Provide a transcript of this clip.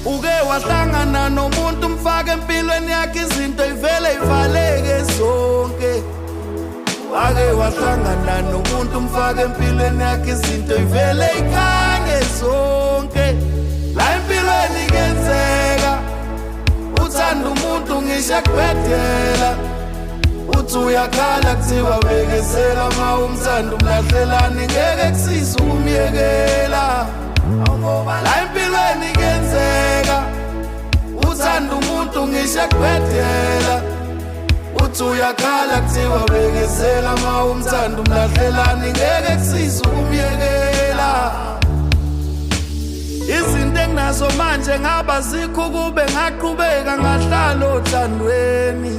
Uke wahlangana nomuntu umfake empilweni yakhe, izinto ivele ivaleke zonke. Wake wahlangana nomuntu umfake empilweni yakhe, izinto ivele ikhanye zonke. La empilweni kuyenzeka uthanda umuntu ngisho ekubhedela, uthi uyakhala kuthiwa bekezela, ma umthanda umlahlelani, ngeke kusize ukumyekela. La empilweni kuyenzeka uthanda umuntu ngisho ekubhedela, uthi uyakhala kuthiwa bekezela, ma umthanda umlahlelani, ngeke kusize ukumyekela. Izinto enginazo manje ngaba zikho kube ngaqhubeka ngahlala othandweni.